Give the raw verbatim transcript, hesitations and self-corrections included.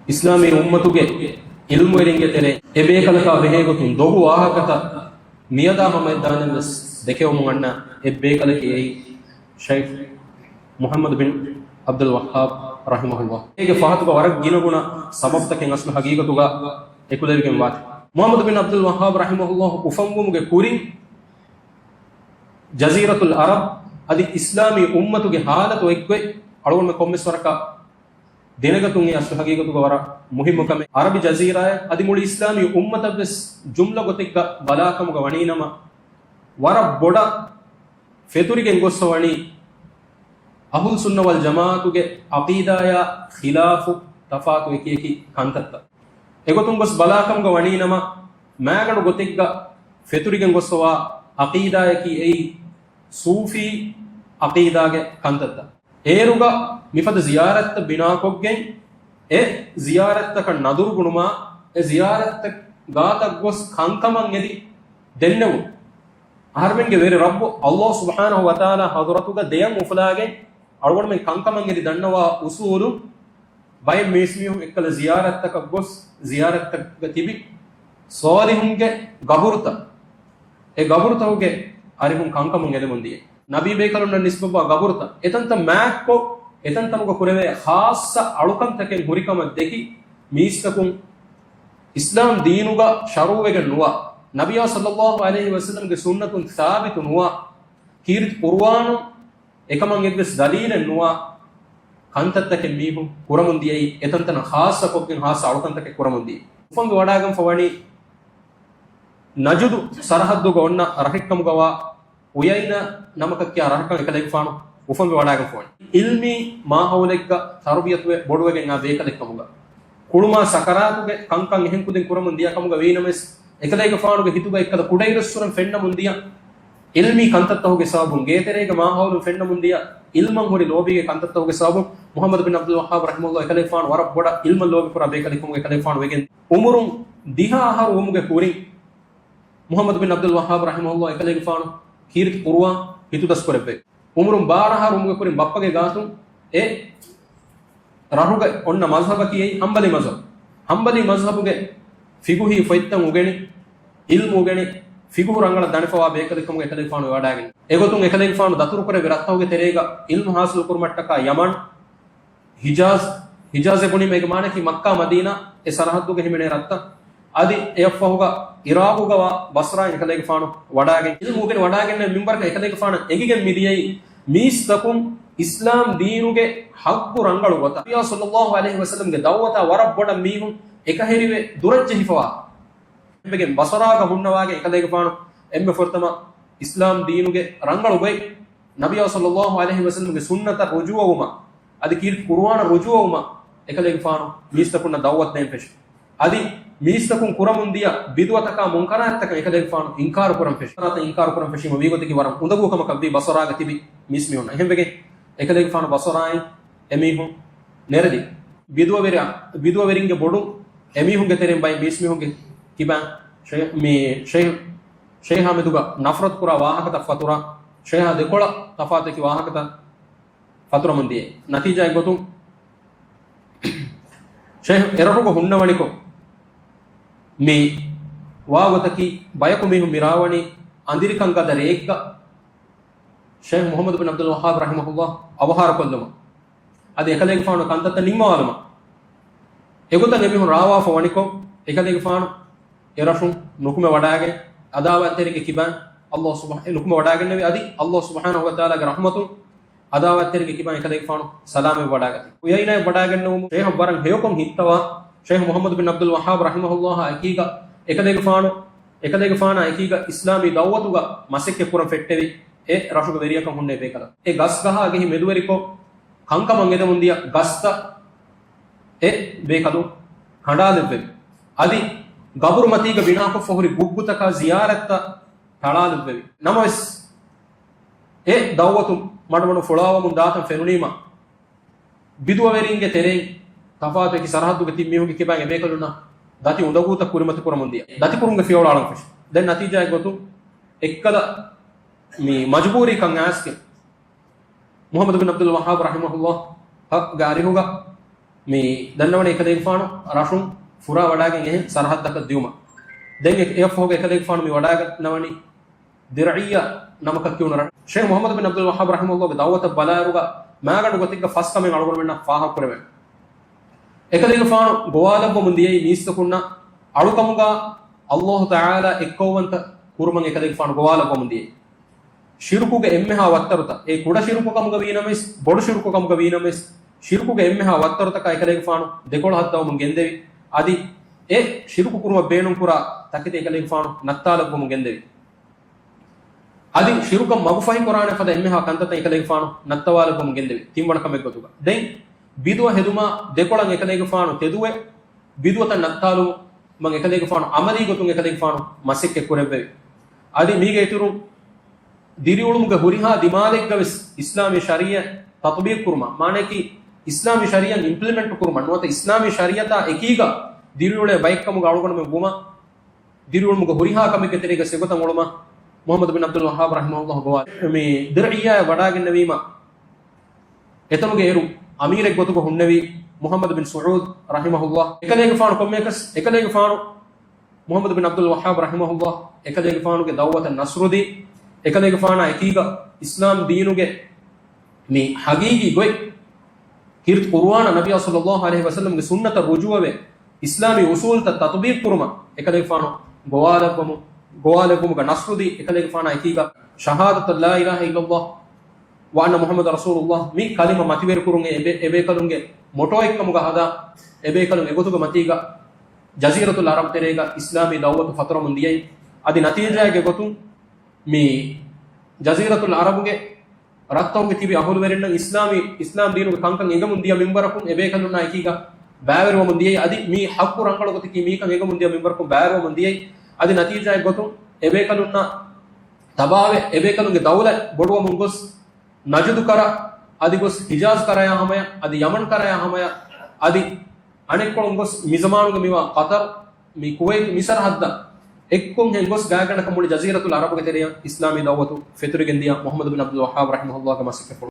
އިސްލާމީ އުއްމަތުގެ ޢިލްމުވެރިންގެ ތެރެއިން އެ ބޭކަލަކާ ބެހޭގޮތުން ދޮގު ވާހަކަތައް މިއަދާ ހަމައަށް ދާނަމަވެސް ދެކެވަމުން އަންނަ އެއް ބޭކަލަކީ އެއީ ޝައިޚް މުޙައްމަދު ބިން ޢަބްދުލް ވައްހާބް ރަޙިމަހުﷲ. އޭގެ ފަހަތުގަ ވަރަށް ގިނަގުނަ ސަބަބުތަކެއް އަސްލު ޙަޤީޤަތުގަ އެކުލެވިގެން ވާތީ. މުޙައްމަދު ބިން ޢަބްދުލް ވައްހާބް ރަޙިމަހުﷲ އުފަންވުމުގެ ކުރިން ޖަޒީރަތުލް ޢަރަބް އަދި އިސްލާމީ އުއްމަތުގެ ޙާލަތު އެއްގޮތް އަޅުގަނޑުމެން ކޮންމެސް ވަރަކަށް ދެނެގަތުން އެ އަސްލު ޙަޤީޤަތުގަ ވަރަށް މުހިއްމު ކަމެއް. ޢަރަބި ޖަޒީރާއަށް އަދި މުޅި އިސްލާމީ އުއްމަތަށްވެސް ޖުމްލަ ގޮތެއްގަ ބަލާކަމުގަ ވަނީނަމަ، ވަރަށް ބޮޑަށް ފެތުރިގެން ގޮއްސަ ވަނީ އަހުލު ސުންނަ ވަލް ޖަމާޢަތުގެ ޢަޤީދާޔާ ޚިލާފު ތަފާތު އެކިއެކި ކަންތައްތައް. އެގޮތުން ގޮސް ބަލާކަމުގަ ވަނީނަމަ، މާގަނޑު ގޮތެއްގަ ފެތުރިގެން ގޮއްސަވާ ޢަޤީދާޔަކީ އެއީ ޞޫފީ ޢަޤީދާގެ ކަންތައްތައް. އޭރުގަ މިފަދަ ޒިޔާރަތްތައް ބިނާކޮށްގެން، އެ ޒިޔާރަތްތަކަށް ނަދުރު ބުނުމާ، އެ ޒިޔާރަތްތައް ގާތަށް ގޮސް ކަންކަމަށް އެދި ދެންނެވުން. އަހަރުމެންގެ ވެރި ރައްބު ﷲ ސުބްޙާނަހޫ ވަތަޢާލާ ޙަޟްރަތުގަ ދެޔަށް އުފުލާގެން، އަޅުގަނޑުމެން ކަންކަމަށް އެދި ދަންނަވާ އުޞޫލު، ބައެއް މީސްމީހުން އެއްކަލަ ޒިޔާރަތްތަކަށް ގޮސް، ޒިޔާރަތްތަކުގަ ތިބި ޞާލިޙުންގެ ގަބުރުތައް، އެ ގަބުރުތަކުގެ އަރިހުން ކަންކަމުން އެދެމުން ދިޔަ. ނަބީ ބޭކަލުންނަށް ނިސްބަތްވާ ގަބުރުތައް، އެތަންތަން މާތްކޮށް، އެތަންތަނުގަ ކުރެވޭ ޚާއްޞަ އަޅުކަންތަކެއް ހުރިކަމަށް ދެކި، މީސްތަކުން އިސްލާމް ދީނުގަ ޝަރުޢުވެގެން ނުވާ، ނަބިއްޔާ ޞައްލައްލާހު ޢަލައިހި ވަސައްލަމްގެ ސުންނަތުން ސާބިތު ނުވާ، ކީރިތި ޤުރުއާނުން އެކަމަށް އެއްވެސް ދަލީލެއް ނުވާ ކަންތައްތަކެއް މީހުން ކުރަމުން ދިޔައީ، އެތަންތަނަށް ޚާއްޞަކޮށްގެން ޚާއްޞަ އަޅުކަންތަކެއް ކުރަމުން ދިޔައީ. އުފަންވެ ވަޑާގަންފަ ވަނީ ނަޖުދު ސަރަޙައްދުގަ އޮންނަ ރަށެއްކަމުގަވާ އުޔައިނާ ނަމަކަށް ކިޔާ ރަށަކަށް އެކަލޭގެފާނު އުފަންވެ ވަޑާގަންފަވަނީ. ޢިލްމީ މާހައުލެއްގަ ތަރުބިޔަތުވެ ބޮޑުވެގެން އާ ބޭކަލެއްކަމުގަ، ކުޅުމާ ސަކަރާތުގެ ކަންކަން އެހެން ކުދިން ކުރަމުން ދިޔަ ކަމުގަ ވީނަމަވެސް، އެކަލޭގެފާނުގެ ހިތުގަ އެއްކަލަ ކުޑައިރުއްސުރެން ފެންނަމުން ދިޔަ، ޢިލްމީ ކަންތައްތަކުގެ ސަބަބުން، ގޭތެރޭގެ މާހައުލުން ފެންނަމުން ދިޔަ، ޢިލްމަށް ހުރި ލޯބީގެ ކަންތައްތަކުގެ ސަބަބުން، މުޙައްމަދު ބިން ޢަބްދުލް ވައްހާބް ރަޙިމަހުﷲ އެކަލޭގެފާނު ވަރަށް ބޮޑަށް ޢިލްމަށް ލޯބިކުރާ ބޭކަލެއްކަމުގަ އެކަލޭގެފާނު ވެގެން، އުމުރުން ދިހަ އަހަރު ވުމުގެ ކުރިން، މުޙައްމަދު ބިން ޢަބްދުލް ވައްހާބް ރަޙިމަހުﷲ އެކަލޭގެފާނު ކީރިތި ޤުރުއާން ހިތުދަސްކުރެއްވި. އުމުރުން ބާރަ އަހަރު ވުމުގެ ކުރިން ބައްޕަގެ ގާތުން އެ ރަށުގަ އޮންނަ މަޒްހަބަކީ އެއީ ޙަންބަލީ މަޒްހަބު. ޙަންބަލީ މަޒްހަބުގެ ފިޤުހީ ފޮތްތައް އުގެނި، ޢިލްމު އުގެނި، ފިޤުހު ރަނގަޅަށް ދަނެފަވާ ބޭކަލެއްކަމުގަ އެކަލޭގެފާނު ވެވަޑާގެން. އެގޮތުން އެކަލޭގެފާނު ދަތުރުކުރެއްވި ރަށްތަކުގެ ތެރޭގަ ޢިލްމު ޙާޞިލުކުރުމަށްޓަކާ ޔަމަން، ޙިޖާޒް، ޙިޖާޒޭ ބުނީމަ އޭގެ މާނައަކީ މައްކާ މަދީނާ އެ ސަރަޙައްދުގަ ހިމެނޭ ރަށްތައް. އަދި އެއަށްފަހުގަ ޢިރާޤުގަވާ ބަޞްރާއިން އެކަލޭގެފާނު ވަޑާގެން، ޢިލްމު އުގެނި ވަޑާގެންނެވި މިންވަރަކަށް އެކަލޭގެފާނަށް އެނގިގެން މިދިޔައީ މީސްތަކުން އިސްލާމް ދީނުގެ ޙައްޤު ރަނގަޅު ގޮތަށް، ނަބިއްޔާ ޞައްލައްލާހު ޢަލައިހި ވަސައްލަމްގެ ދަޢުވަތާ ވަރަށް ބޮޑަށް މީހުން އެކަހެރިވެ ދުރަށްޖެހިފަވާ އެނބެގެން ބަޞްރާގަ ހުންނަވާގެން އެކަލޭގެފާނު އެންމެ ފުރަތަމަ އިސްލާމް ދީނުގެ ރަނގަޅު ގޮތް، ނަބިއްޔާ ޞައްލައްލާހު ޢަލައިހި ވަސައްލަމްގެ ސުންނަތަށް ރުޖޫޢަވުމަށް، އަދި ކީރިތި ޤުރުއާނަށް ރުޖޫޢަވުމަށް އެކަލޭގެފާނު މީސްތަކުންނަށް ދަޢުވަތު ދޭން ފެށި. އަދި މީސްތަކުން ކުރަމުން ދިޔަ ބިދުޢަތަކާ މުންކަރާތްތަކަށް އެކަލޭގެފާނު އިންކާރު ކުރަން ފެށި. މުންކަރާތަށް އިންކާރު ކުރަން ފެށީމަ ވީގޮތަކީ ވަރަށް އުނދަގޫ ކަމަކަށްވީ ބަޞްރާގަ ތިބި މީސްމީހުންނަށް. އެހެންވެގެން އެކަލޭގެފާނު ބަޞްރާއިން އެމީހުން ނެރެލި. ބިދުޢަވެރި، ބިދުޢަވެރިންގެ ބޮޑުން އެމީހުންގެ ތެރެއިން ބައެއް މީސްމީހުންގެ ކިބައިން ޝައި-، މި ޝައި-، ޝައިހާ މެދުގަ ނަފްރަތު ކުރާ ވާހަކަތައް ފަތުރާ، ޝައިހާ ދެކޮޅަށް ތަފާތު އެކި ވާހަކަތައް ފަތުރަމުން ދިޔައީ. ނަތީޖާއެއް ގޮތުން ޝައިހް އެރަށުގަ ހުންނަވަނިކޮށް، މި ވާގޮތަކީ ބަޔަކު މީހުން މިރާވަނީ އަނދިރިކަން ގަދަ ރެއެއްގަ ޝައިހް މުޙައްމަދު ބިން ޢަބްދުލް ވައްހާބް ރަޙިމަހުﷲ އަވަހާރަކޮށްލުމަށް، އަދި އެކަލޭގެފާނު ކަންތައްތައް ނިންމަވާލުމަށް. އެގޮތަށް އެމީހުން ރާވާފަ ވަނިކޮށް، އެކަލޭގެފާނު އެރަށުން ނުކުމެ ވަޑާގެން، އަދާވަތްތެރިންގެ ކިބައިން ﷲ ސުބްޙާ-، ނުކުމެ ވަޑާގެންނެވި، އަދި ﷲ ސުބްޙާނަހޫ ވަތަޢާލާގެ ރަޙްމަތުން އަދާވަތްތެރިންގެ ކިބައިން އެކަލޭގެފާނު ސަލާމަތްވެ ވަޑާގަތީ. އުޔައިނާއަށް ވަޑާގެންނެވުމުން ޝައިހަށް ވަރަށް ހެޔޮކޮށް ހިތްތަވާ، ޝައިހް މުޙައްމަދު ބިން ޢަބްދުލް ވައްހާބް ރަޙިމަހުﷲ އަކީގަ އެކަލޭގެފާނު، އެކަލޭގެފާނާ އެކީގަ އިސްލާމީ ދަޢުވަތުގަ މަސައްކަތް ކުރަން ފެއްޓެވި އެ ރަށުގެ ވެރިޔަކަށް ހުންނެވި ބޭކަލަކު. އެ ގަސްގަހާ ގެހި މެދުވެރިކޮށް، ކަންކަމަށް އެދެމުން ދިޔަ ގަސްތައް އެ ބޭކަލުން ކަނޑާލެއްވެވި. އަދި ގަބުރު މަތީގަ ބިނާކޮށްފަ ހުރި ގުއްގުތަކާ ޒިޔާރަތްތައް ތަޅާލެއްވެވި. ނަމަވެސް، އެ ދަޢުވަތު މަޑުމަޑުން ފުޅާވަމުން ދާތަން ފެނުނީމަ، ބިދުޢަވެރިންގެ ތެރެއިން ތަފާތު އެކި ސަރަޙައްދުގެ ތިން މީހުންގެ ކިބައިން އެބޭކަލުންނަށް ދަތި އުނދަގޫތައް ކުރިމަތި ކުރަމުން ދިޔަ. ދަތިކުރުމުގެ ފިޔަވަޅު އަޅަން ފެށި. ދެން ނަތީޖާއެއް ގޮތުން އެއްކަލަ މި މަޖުބޫރީކަން އައިސްގެން، މުޙައްމަދު ބިން ޢަބްދުލް ވައްހާބް ރަޙިމަހުﷲ ގެ އަރިހުގަ މި ދަންނަވަނީ އެކަލޭގެފާނު ރަށުން ފުރާ ވަޑާގެން އެހެން ސަރަހައްދަކަށް ދިއުމަށް. ދެން އެ-، އެއަށްފަހުގަ އެކަލޭގެފާނު މި ވަޑާގަންނަވަނީ ދިރްޢިއްޔާ ނަމަކަށް ކިޔުނު ރަށް. ޝޭޚް މުޙައްމަދު ބިން ޢަބްދުލް ވައްހާބް ރަޙިމަހުﷲގެ ދަޢުވަތަށް ބަލާއިރުގަ މާގަނޑު ގޮތެއްގަ ފަސް ކަމެއް އަޅުގަނޑުމެންނަށް ފާހަގަކުރެވޭނެ. އެކަލޭގެފާނު ގޮވާލައްވަމުން ދިޔައީ މީސްތަކުންނަށް އަޅުކަމުގަ ﷲ ތަޢާލާ އެއްކައުވަންތަ ކުރުމަށް އެކަލޭގެފާނު ގޮވާލައްވަމުން ދިޔައީ. ޝިރުކުގެ އެންމެހާ ވައްތަރުތައް، އެ ކުޑަ ޝިރުކު ކަމުގަ ވީނަމަވެސް، ބޮޑު ޝިރުކު ކަމުގަ ވީނަމަވެސް، ޝިރުކުގެ އެންމެހާ ވައްތަރުތަކާ އެކަލޭގެފާނު ދެކޮޅު ހައްދަވަމުން ގެންދެވި. އަދި އެ ޝިރުކު ކުރުމަށް ބޭނުންކުރާ ތަކެތި އެކަލޭގެފާނު ނައްތާލައްވަމުން ގެންދެވި. އަދި ޝިރުކަށް މަގުފަހިކުރާނެ ފަދަ އެންމެހާ ކަންތައްތައް އެކަލޭގެފާނު ނައްތަވާލައްވަމުން ގެންދެވި. ތިންވަނަ ކަމެއްގޮތުގަ ދެން ބިދުޢަ ހެދުމާ ދެކޮޅަށް އެކަލޭގެފާނު ތެދުވެ، ބިދުޢަތައް ނައްތާލުމަށް އެކަލޭގެފާނު ޢަމަލީ ގޮތުން އެކަލޭގެފާނު މަސައްކަތް ކުރެއްވެވި. އަދި މީގެ އިތުރުން ދިރިއުޅުމުގެ ހުރިހާ ދިމާލެއްގަވެސް އިސްލާމީ ޝަރީޢަތް ތަޠުބީޤު ކުރުމަށް، މާނައަކީ އިސްލާމީ ޝަރީޢަތް އިމްޕްލިމެންޓް ކުރުމަށް ނުވަތަ އިސްލާމީ ޝަރީޢަތާ އެކީގަ ދިރިއުޅޭ ބައެއްކަމުގަ އަޅުގަނޑުމެން ވުމަށް، ދިރިއުޅުމުގެ ހުރިހާ ކަމެއްގެ ތެރޭގަ އެގޮތަށް އުޅުމަށް މުޙައްމަދު ބިން ޢަބްދުލް ވައްހާބް ރަޙިމަހުﷲ ގޮވާ. މި ދިރްޢިއްޔާއަށް ވަޑާގެންނެވީމަ، އެތަނުގެ އޭރު އަމީރެއް ގޮތުގަ ހުންނެވީ މުޙައްމަދު ބިން ސުޢޫދް ރަޙިމަހުﷲ. އެކަލޭގެފާނު ކޮންމެއަކަސް، އެކަލޭގެފާނު މުޙައްމަދު ބިން ޢަބްދުލް ވައްހާބް ރަޙިމަހުﷲ އެކަލޭގެފާނުގެ ދަޢުވަތަށް ނަޞްރުދީ، އެކަލޭގެފާނާ އެކީގަ އިސްލާމް ދީނުގެ މި ޙަޤީޤީ ގޮތް، ހިރު ޤުރުއާނާ ނަބިއްޔާ ޞައްލައްލާހު ޢަލައިހި ވަސައްލަމްގެ ސުންނަތަށް ރުޖޫޢަވެ، އިސްލާމީ އުޞޫލުތައް ތަޠުބީޤު ކުރުމަށް އެކަލޭގެފާނު ގޮވާލައްވަމު، ގޮވާލެއްވުމުގަ ނަޞްރުދީ، އެކަލޭގެފާނާ އެކީގަ ޝަހާދަތު އައް ލާ އިލާހަ އިއްލައްލާހު ވަ އަންނަ މުޙައްމަދަން ރަސޫލުއްލާހް މި ކަލިމަ މަތިވެރިކުރުން އެ އެބޭ-، އެބޭކަލުންގެ މޮޓޯއެއްކަމުގަ ހަދާ، އެބޭކަލުން އެގޮތުގަ މަތީގަ ޖަޒީރަތުލް ޢަރަބް ތެރޭގަ އިސްލާމީ ދަޢުވަތު ފަތުރަމުން ދިޔައީ. އަދި ނަތީޖާއެއްގެ ގޮތުން މި ޖަޒީރަތުލް ޢަރަބުގެ ރަށްތަކުގެ ތިބި އަހުލުވެރިންނަށް އިސްލާމީ، އިސްލާމް ދީނުގެ ކަންކަން އެނގަމުން ދިޔަ މިންވަރަކުން އެބޭކަލުންނާ އެކީގަ ބައިވެރިވަމުން ދިޔައީ. އަދި މީ ޙައްޤު ރަނގަޅު ގޮތަކީ މީކަން އެނގަމުން ދިޔަ މިންވަރަކުން ބައިވެރިވަމުން ދިޔައީ. އަދި ނަތީޖާއެއް ގޮތުން އެބޭކަލުންނަށް ތަބާވެ، އެބޭކަލުންގެ ދައުލަތް ބޮޑުވަމުން ގޮސް، ނަޖުދު ކަރަ އަދި ގޮސް ހިޖާޒް ކަރަޔާ ހަމަޔަށް، އަދި ޔަމަން ކަރަޔާ ހަމަޔަށް، އަދި އަނެއްކޮޅުން ގޮސް މިޒަމާނުގެ މިވާ ޤަޠަރު، މި ކުވައިތު، މި ސަރަހައްދަށް އެއްކޮށް ހެން ގޮސް ގާތްގަނޑަކަށް މުޅި ޖަޒީރަތުލް ޢަރަބުގެ ތެރެއަށް އިސްލާމީ ދަޢުވަތު ފެތުރިގެން ދިޔަ މުޙައްމަދު ބިން ޢަބްދުލް ވައްހާބް ރަޙިމަހުﷲގެ މަސައްކަތް.